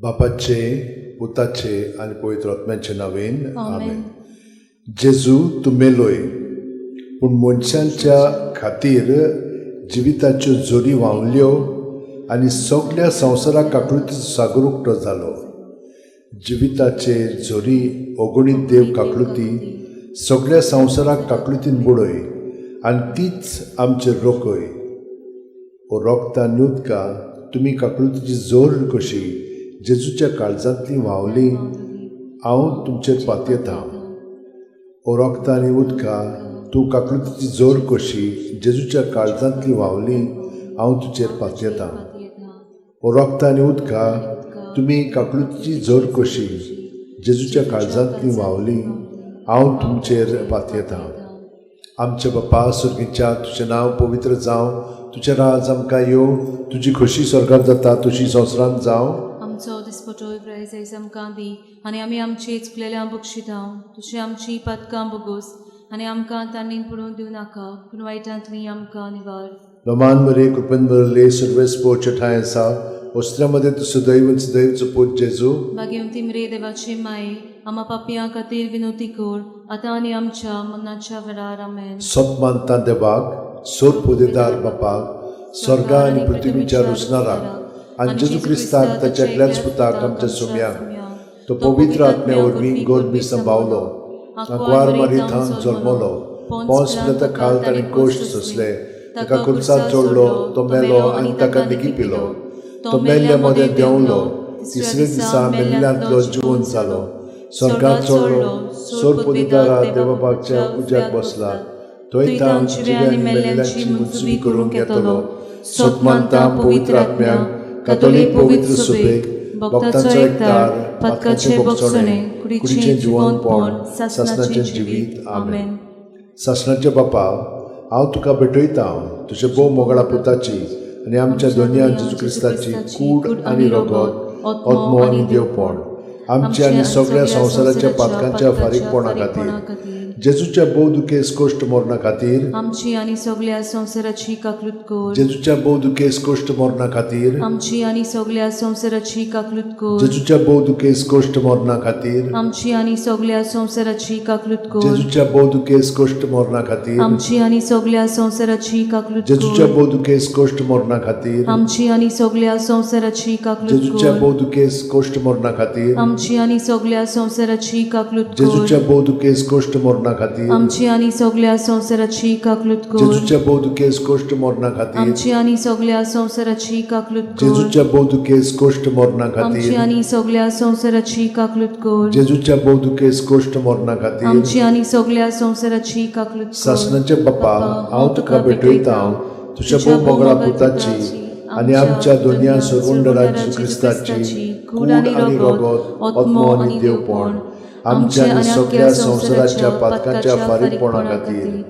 बापाचे, पुताचे आनी पवित्र आत्म्याचे नांवेन आमेन. जेजू तूं मेलोय, पूण मनशांच्या खातीर जिविताच्यो जोरी व्हांवल्यो आनी सगल्या संवसाराक काकळुतीचो सागर उक्तो जालो. जिविताचे झरी अगणीत देव काकळुती सगल्या संवसाराक काकळुतीन बुडय आनी तीच आमचेर रोखय. ओ रोगता आनी उदका तुमी काकळुतीची जोर कशी जेजूच्या काळजांतली व्हांवली, हांव तुमचेर पातयेतां. ओ रोगता आनी उदका तूं काकळुतीची जोर कशी जेजूच्या काळजांतली व्हांवली, हांव तुजेर पातयेतां. ओ रोगता आनी उदका तुमी काकळुतीची जोर कशी जेजूच्या काळजांतली व्हांवली, हांव तुमचेर पातयेतां. आमच्या बापा सर्गीच्या, तुजें नांव पवित्र जावं, तुजें राज आमकां येवं, तुजी खोशी स्वर्गात जाता तशी संवसारांत जावं. आमचो दिसपटो प्रायज आयज आमकां दी आनी आमी आमची चुकलेल्या बक्षितां, तुजी आमची पदकां बोगोस आनी आमकां तांणी पडून दिवं नाका, पूण वायटांतली आमकां निवार. लोमान मरे कृपेन भरले, सर्वेस पोवचे ठांय आसा, वस्त्रा मदें तूं सदैव सदैवचो पूत जेजू. भाग्यवंती मरे देवाची माये, आमा पापयां खातीर विनोती कर, आतां आनी आमच्या मरणाच्या वेळार. आमेन. सत मानता देवाक, सोर पोदेदार बापाक, स्वर्गा आनी पृथ्वीच्या रोसणाराक आनी जेजू क्रिस्ताक ताच्या एकल्याच पुताक आमच्या सोम्याक, तो पवित्र आत्म्या वरवीं गोरबी संभावलो, आंकवार मारी थावन जल्मलो, पोंस पिलाता खाल ताणें कोश्ट सोंसले, ताका खुर्सार चोडलो, तो मेलो आनी ताका निगी पिलो, तो मेल्ल्या मदें देंवलो, तिसरे दिसा मेल्ल्यांतलो जिवन जालो, स्वर्गात चोडलो, सोर पोदेदारा देवबापाच्या उज्याक बसला, थंय तावन जिव्या आनी मेल्ल्यांची मुनसुबी करूंक येतलो. सत मानता पवित्र आत्म्याक, कातोलीक पवित्र सुबेक, भक्तांचो एकतार, पातकाचें बोगसणें, कुडीचें जिवनपण, सासणाचें जिवीत. आमेन. सासणाचे बापा, हांव तुका भेटयतां तुज्या भोव मोगळा पुताची आनी आमच्या दोनया जेजू क्रिस्ताची कूड आनी रगत, आत्मो आनी देवपण, आमच्या आनी सगळ्या संवसाराच्या पातकांच्या फारीकपणा खातीर, जेजूच्या भोव दुखेस कोश्ट मरणा खातीर, आमची आनी सगल्या संवसाराची काकलूत कर. जेजूच्या भोव दुखेस कोश्ट मरणा खातीर, आमची आनी सगल्या संवसाराची काकलूत कर. जेजूच्या भोव दुखेस कोश्ट मरणा खातीर, आमची आनी सगल्या संवसाराची काकलूत कर. जेजूच्या भोव दुखेस कोश्ट मरणा खातीर, आमची आनी सगल्या संवसाराची काकलूत जेजूच्या कर. भोव दुखेस कोश्ट मरणा खातीर, आमची आनी सगल्या संवसाराची काकलूत जेजूच्या कर. भोव दुखेस कोश्ट मरणा खातीर, आमची आनी सगल्या संवसाराची काकलूत कर. जेजूच्या भोव दुखेस कोश्ट मरणा खातीर, आमची आनी सगल्या संवसाराची काकलूत कर. जेजूच्या भोव दुखेस कोश्ट मरणा खातीर, आमची आनी सगल्या संवसाराची काकलूत कर. जेजूच्या भोव दुखेस कोश्ट मरणा आमची खातीर, आनी सगल्या संवसाराची काकलूत कर. जेजूच्या भोव दुखेस कोश्ट मरणा खातीर, आमची आनी सगल्या संवसाराची काकलूत कर. सासणाचे बापा, हांव तुका भेटयतां तुज्या भोव मोगळा पुताची आनी आमच्या दोनया सरवंडरा जेजू क्रिस्ताची कूड आनी रगत, आत्मो आनी देवपण, आमच्या आनी सगल्या संवसाराच्या पातकांच्या फारीकपणा खातीर,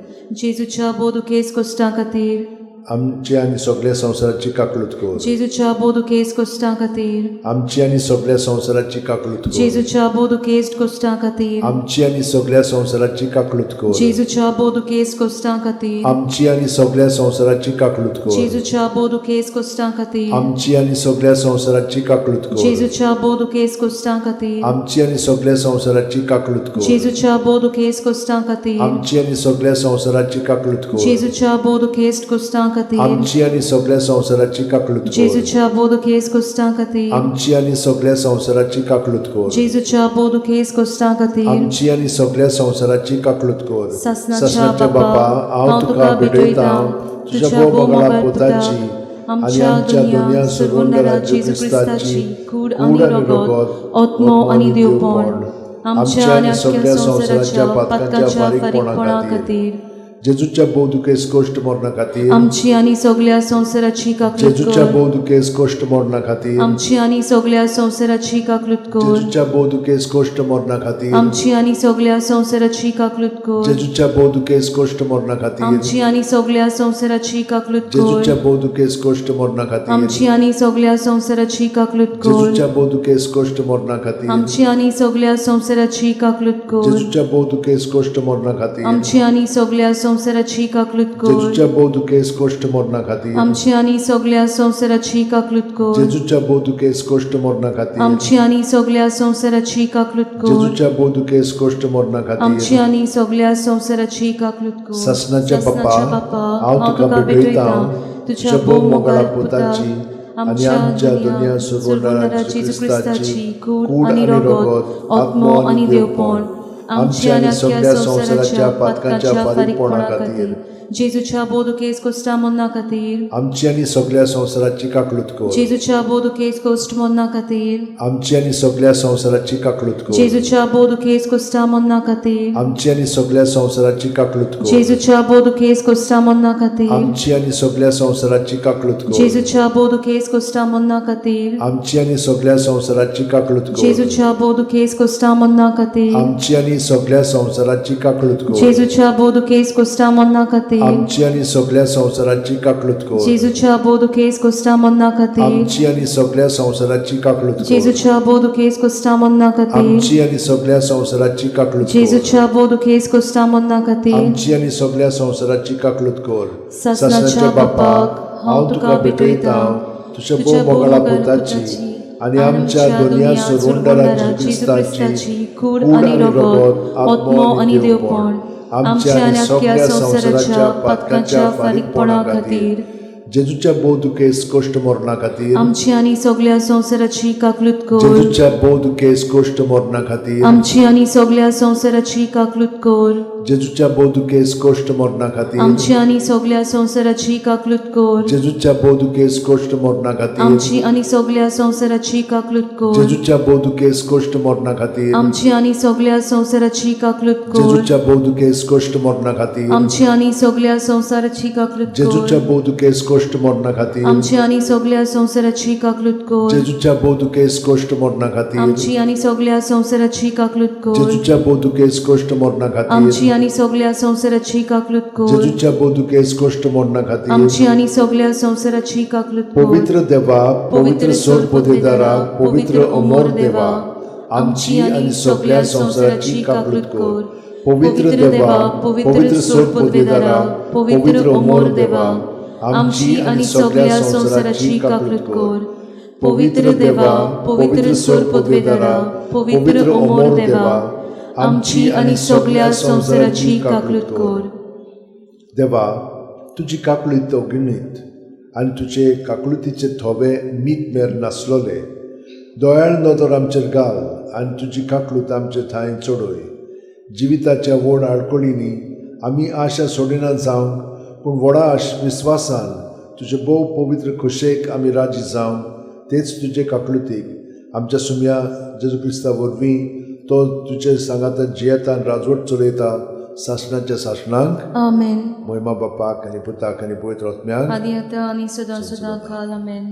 जेजूच्या भोव दुखेस कोश्टां खातीर, आमची आनी सगल्या संवसाराची काकलूत कर. जेजूच्या भोव दुखेस कोश्टां खातीर, आमची आनी सगल्या संवसाराची काकलूत कर. जेजूच्या भोव दुखेस कोश्टां खातीर, आमची आनी सगल्या संवसाराची काकलूत कर. जेजूच्या भोव दुखेस कोश्टां खातीर, आमची आनी सगल्या संवसाराची काकलूत कर. जेजूच्या भोव दुखेस कोश्टां खातीर, आमची आनी सगल्या संवसाराची काकलूत कर. जेजूच्या भोव दुखेस कोश्टां खातीर, आमची आनी सगल्या संवसाराची काकलूत कर. जेजूच्या भोव दुखेस कोश्टां खातीर, आमची आनी सगल्या संवसाराची काकलूत कर. जेजूच्या भोव दुखेस कोश्टां खातीर, आमची आनी सगल्या संवसाराची काकलूत कर. जेजूच्या भोव दुखेस कोश्टां खातीर, आमची आनी सगल्या संवसाराची काकलूत कर. जेजूच्या भोव दुखेस कोश्टां खातीर, आमची आनी सगल्या संवसाराची काकलूत कर. सासणाच्या सासणाच्या बापा, हांव तुका भेटयतां तुज्या भोव मोगळा पुताची आनी आमच्या दोनया सरवंडरा जेजू क्रिस्ताची कूड आनी रगत, आत्मो आनी देवपण, आमच्या आनी सगल्या संवसाराच्या पातकांच्या फारीकपणा खातीर, जेजूच्या भोव दुखेस कोश्ट मरणा खातीर, आमची आनी सगल्या संवसाराची काकलूत जेजूच्या कर. भोव दुखेस कोश्ट मरणा खातीर, आमची आनी सगल्या संवसाराची काकलूत कर. जेजूच्या भोव दुखेस कोश्ट मरणा खातीर, आमची आनी सगल्या संवसाराची काकलूत कर. जेजूच्या भोव दुखेस कोश्ट मरणा खातीर, आमची आनी सगल्या संवसाराची काकलूत कर. जेजूच्या भोव दुखेस कोश्ट मरणा खातीर, आमची आनी सगल्या संवसाराची काकलूत कर. जेजूच्या भोव दुखेस कोश्ट मरणा खातीर, आमची आनी सगल्या संवसाराची काकलूत कर. जेजूच्या भोव दुखेस कोश्ट मरणा खातीर, आमची आनी सगल्या संवसाराची काकलूत कर। जेजूच्या भोव दुखेस कश्ट मरणा खातीर आमची आनी सगळ्या संवसाराची काकलूत कर। जेजूच्या भोव दुखेस कश्ट मरणा खातीर आमची आनी सगळ्या संवसाराची काकलूत कर। जेजूच्या भोव दुखेस कश्ट मरणा आमची खातीर आनी सगळ्या संवसाराची काकलूत कर। सासणाच्या बापा, हांव तुका भेटयतां तुझ्या भोव मोगाळा पुताची आनी आमच्या दुनिया सोडवणारा जेजू क्रिस्ताची कूड आनी रगत, आत्मो आनी देवपण आमच्या आनी सगळ्या संवसाराच्या पातकांच्या फारीकपणा खातीर जेजूच्या भोव दुखेस कोश्टा मरणा खातीर आमची आनी सगळ्या संवसाराची काकलूत कर। जेजूच्या भोव दुखेस कोश्ट मरणा खातीर आमची आनी सगळ्या संवसाराची काकलूत कर। जेजूच्या भोव दुखेस कोश्टा मरणा खातीर आमची आनी सगळ्या संवसाराची काकलूत कर। जेजूच्या भोव दुखेस कोश्टा मरणा खातीर आमची आनी सगळ्या संवसाराची काकलूत कर। जेजूच्या भोव दुखेस कोश्टा मरणा खातीर आमची आनी सगळ्या संवसाराची काकलूत कर। जेजूच्या भोव दुखेस कोश्टा मरणा खातीर आमची आनी सगळ्या संवसाराची काकलूत कर। जेजूच्या भोव दुखेस कोश्टा मरणा खातीर आमची आनी सगळ्या संवसाराची काकलूत कर। जेजूच्या भोव दुखेस कोश्टा मरणा खातीर आमची आनी सगळ्या संवसाराची काकलूत कर। जेजूच्या भोव दुखेस कोश्टा मरणा खातीर आमची आनी सगळ्या संवसाराची काकलूत कर। जेजूच्या भोव दुखेस कोश्टा मरणा खातीर आमची आनी सगळ्या संवसाराची काकलूत कर। सासणाच्या बापाक हांव तुका भेटयतां तुझ्या भोव मोगाळा पुताची आनी आमच्या दुनिया सोडवणारा जेजू क्रिस्ताची कूड आनी रगत, आत्मो आनी देवपण आमच्या आनी सगळ्या संवसाराच्या पातकांच्या फारीकपणा खातीर जेजूच्या भोव दुखेस कश्ट मरणा खातीर आमची आनी सगळ्या संवसाराची काकलूत कर। जेजूच्या भोव दुखेस कश्ट मरणा खातीर आमची आनी सगळ्या संवसाराची काकलूत कर। जेजूच्या भोव दुखेस कश्ट मरणा खातीर आमची आनी सगळ्या संवसाराची काकलूत कर। जेजूच्या भोव दुखेस कश्ट मरणा खातीर आमची आनी सगळ्या संवसाराची काकलूत कर। जेजूच्या भोव दुखेस कश्ट मरणा खातीर आमची आनी सगळ्या संवसाराची काकलूत कर। जेजूच्या भोव दुखेस कश्ट मरणा खातीर आमची आनी सगळ्या संवसाराची काकलूत कर। जेजूच्या भोव दुखेस कश्ट मरणा खातीर आमची आनी सगळ्या संवसाराची काकलूत कर। जेजूच्या भोव दुखेस कश्ट मरणा खातीर आमची आनी सगळ्या संवसाराची काकलूत कर। जेजूच्या भोव दुखेस कश्ट मरणा खातीर आमची आनी सगळ्या संवसाराची काकलूत कर। जेजूच्या भोव दुखेस कश्ट मरणा खातीर आमची आनी सगळ्या संवसाराची काकलूत कर। पवित्र देवा, पवित्र सोरपदेदारा, पवित्र अमर देवा, आमची आनी सगळ्या संवसाराची काकलूत कर। पवित्र देवा, पवित्र सोरपदेदारा, पवित्र अमर देवा, आमची आनी सगळ्या संवसाराची काकलूत कर। पवित्र देवा, पवित्र सोरपदेदारा, पवित्र अमर देवा, आमची आनी सगळ्या संवसाराची काकलूत कर। देवा, तुजी काकलूत अगणीत आनी तुजे काकलुतीचे थोवे मीत मेर नासलोले दयाळ नदर आमचेर घाल आनी तुजी काकलूत आमचे थांय चडय। जिविताच्या व्हड आडखळींनी आमी आशा सोडिना जावंक, पूण व्हडा विस्वासान तुजे भोव पवित्र खोशेक आमी राजी जावंक तेच तुजे काकलुतीक आमच्या सुम्या जेजू क्रिस्ता वरवीं तो तुजे सांगाता जियेता आनी राजवट चलयता सासणाच्या सासणांक। आमेन। मोहिमा बापाक आनी पुताक आनी पवित्र आत्म्याक आदी आतां आनी सदां सदां काल। आमेन।